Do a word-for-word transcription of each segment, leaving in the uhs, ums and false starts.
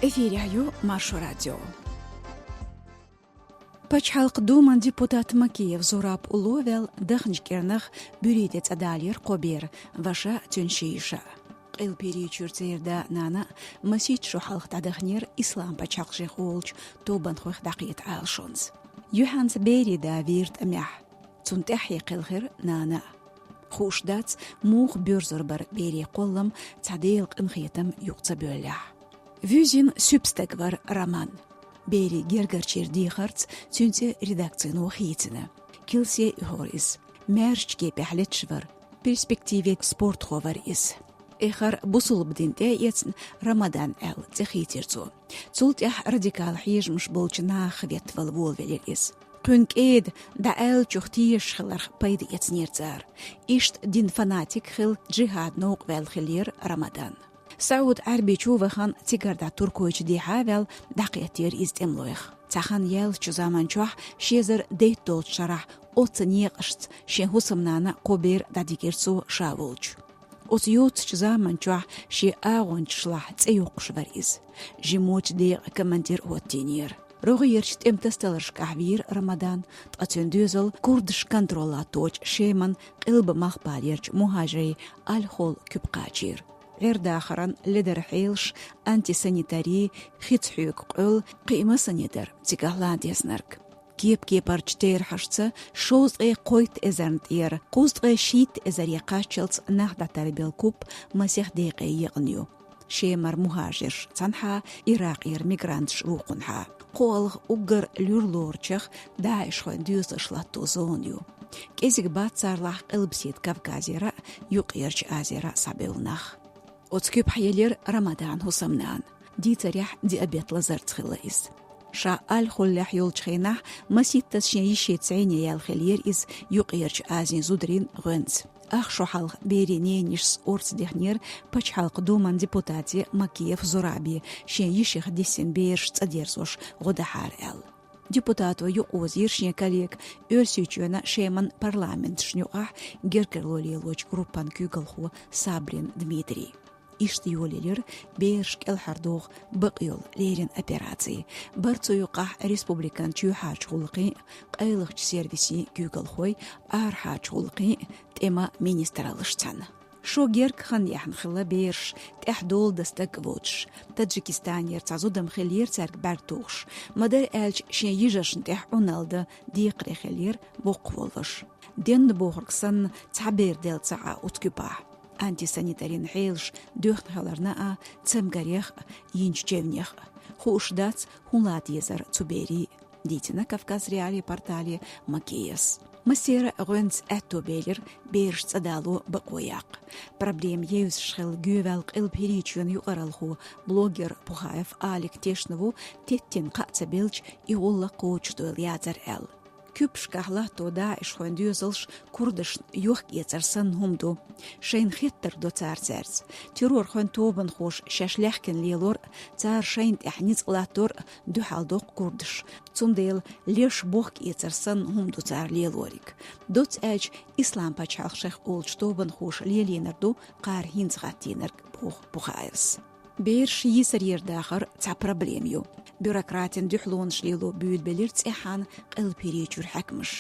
Эфирехь ю Маршо радио. Пачхьалкх Думан депутат Макеев Зураб улло вел даханчу кӀирнах буьрий тӀе цӀа далийра кхо бер, ваша, цуьнан ши йиша. Къилбаседа чуьра церан да-нана масийтта шо хьалха дӀадаханера Ислам пачхьалкх шех олучу тобанхойх дӀакхета Ӏалашонца. Юьхьанца берийн да вийра тӀамехь. Цунна тӀаьхье кхелхира нана. Хууш дац, муха боьрзур бара берийн кхоллам цхьа Делан къинхетам юкъа ца бевллехь. Вуьззина суьпа стаг вара Роман. Берийн гергарчийн дехарца цуьнан цӀе редакцино хийцина. Килсе оьхура иза. Маьршачу кепехь леташ вара. Перспективе спортхо вара иза. Эххар бусулба дин тӀе а эцна, Рамадан аьлла цӀе хийцира цо. Цул тӀаьхьа радикал хьежамаш болчу нахах веттавала волавелира иза. Кхуьнан кӀеда дӀааьллачух тешаш хиларх пайда эцнера цара. Иштта динан фанатик хилла, джихӀад новкъа ваьлла хиллера Рамадан. СаӀуд-Ӏаьрбийчу вахана, цигара дӀа Туркойчу дехьа а ваьлла, дӀакхеттера иза тӀемалойх. Цхьа хан яьллачу заман чохь, ши эзар дейтта долчу шарахь, оццу некъашца шен хӀусамнана кхо бер дӀадигира цо ша волчу. Оцу йоццачу заман чохь шен агӀончашлахь цӀе йоккхуш вара иза. Жимочу декъан командир хӀоттийнера. РогӀерчу тӀеман тасадаларшкахь вийра Рамадан, ткъа цуьнан доьзал курдаш контроль латточу Шеман къилба-малхбалерчу мухӀажирийн Аль-Хол куьпа кхачийра. ГӀердахаран ледара хьелаш, антисанитари, хица хьоьгу къоьлла, кхин а массане дара цигахь лан дезнарг. Кеп-кепарчу терахьашца, шовзткъе кхойтта эзарна тӀера кхузткъе шийтта эзаре кхаччалц нах дӀатарбелла куп масех декъе екъна ю. Шемара мухӀажирш цхьанхьа, Иракъера мигранташ вукхунхьа. КхоалгӀа уггар луьра лоручех даишхойн доьзалш латто зона ю. КӀезиг бац царлахь Къилбаседа Кавказера а, Юккъерчу Азера а схьабевлла нах. Оцу куьпахь елира Рамадан хӀусамнана. Дийцарехь, диабет лазарца хилла иза. Ша Аль-Холлехь йолчу хенахь масийттаза шен йишица зӀене яьлла хиллера иза Юккъерчу Азин зударийн гӀоьнца. Ах шо хьалха берийн ненайишас орца дехнера Пачхьалкх Думан депутате Макеев Зурабе, шен йишех диссина бераш цӀа дерзош гӀо дахьара аьлла. Депутато юкъаозийра шен коллега, Оьрсийчоьнан, Шеман парламенташна юкъахь гергарло лелочу группан куьйгалхо Саблин Дмитрий. Иштта йолаелира бераш кӀелхьардоху бакъйолу леррина операци. Бара цу юкъахь республикан чоьхьарчу гӀуллакхийн а, къайлахчу сервисийн куьйгалхой, арахьарчу гӀуллакхийн а, тӀеман министраллаш цхьаьна. Шо герга хан яьхна хилла бераш, тӀаьхьа дола дан стаг а воцуш. Таджикистанера цхьа зудам хиллера цаьрга бӀаьрг тухуш. Ма-дарра аьлча, шен йижаршна тӀехь Ӏуналла дан декхаре хиллера воккхаволу ваша. Денна бохург санна, цхьа бер делла ца Ӏа оцу куьпахь. Антисанитарин хьелаш доьхна хиларна а, цамгарех а, йинчу чевнех а. Хууш дац, хӀун лан дезара цу берийн, дийцина Кавказ.Реалии портале Макеевс. Массеран а гӀоьнца аьтто белира бераш цӀа дало бакъо яккха. Проблема евзаш хилла гӀоьваьлла Къилба ХӀирийчоьнан юкъаралхо, блогер Пухаев Алик тешна ву, теттина кхаъ ца белча, и гӀуллакх кхочушдойла яцара аьлла. Куьпашкахь латто даишхойн доьзалш курдашна йохк-эцар санна хӀума ду. Шайна хеттарг до цара цаьрца. Террорхойн тобанхоша шаьш лаьхкина лелор а, цара шайна тӀехь ницкъ латтор а дуьхьал доккху курдаша. Цундела леш бохк-эцар санна хӀума ду цара лелориг. Доцца аьлча, Ислам пачхьалкх шех олучу тобанхоша лелийнарг ду кхара хӀинца хӀоттийнарг, боху Пухаевс. Бераш йийсарера дахар цхьа проблема ю. Бюрократийн дуьхьалонаш лело буьйлабелира цӀеххьана Къилба ХӀирийчуьра хьаькамаш.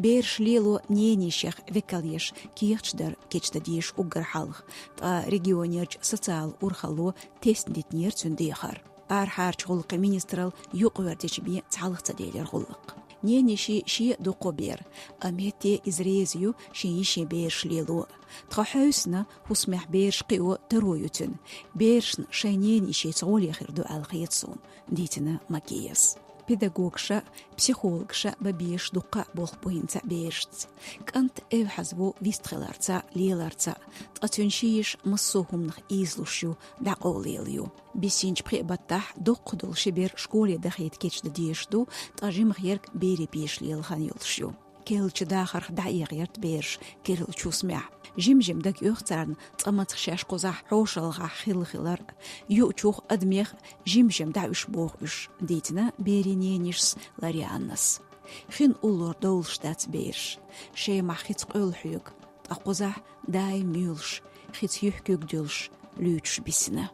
Бераш лело ненайишех векалъеш кехаташ дар кечдан дезаш уггар хьалха, ткъа регионерчу социалан урхалло тесна дитинера цуьнан дехар. Арахьарчу гӀуллакхийн министралла юкъавердича бен цхьалха ца делира гӀуллакх. Ненайишин шен а ду кхо бер, амма хӀетте иза реза ю шен йишин бераш лело. Тхан хьаьвсина, хӀусамехь бераш кхио таро ю цуьнан. Берашна шайн ненайишица гӀоле хир ду аьлла хета суна, дийцина Макеевс. Педагогша а, психологша а бан безаш дуккха а болх бу хӀинца а берашца. КӀант эвхьаза ву вистхиларца а, леларца а, ткъа цуьнан ши йиша массо а хӀуманах ийзалуш ю, дӀакъовлаелла ю. Биссинчу пхеа баттахь доккхах долу ши бер школе дахийта кечдан дезаш ду, ткъа жимах ерг берийн пеша лела хан йолуш ю. Керлачу дахарх дӀаэгӀерта бераш керлачу хӀусамехь. Жим-жима дагайоьху царна цкъа мацах шаьш кхузахь хьошалгӀахь хилла хилар а, юучух, адамех а жим-жима дӀа уьш боху уьш, дийцина берийн ненайишас Ларианнас. Хин уллор довлуш дац бераш. Шемахь хица къоьлла хьоьгу, ткъа кхузахь даим муьйлуш, хица юьхь-куьг дуьллуш, луьйчуш бисина.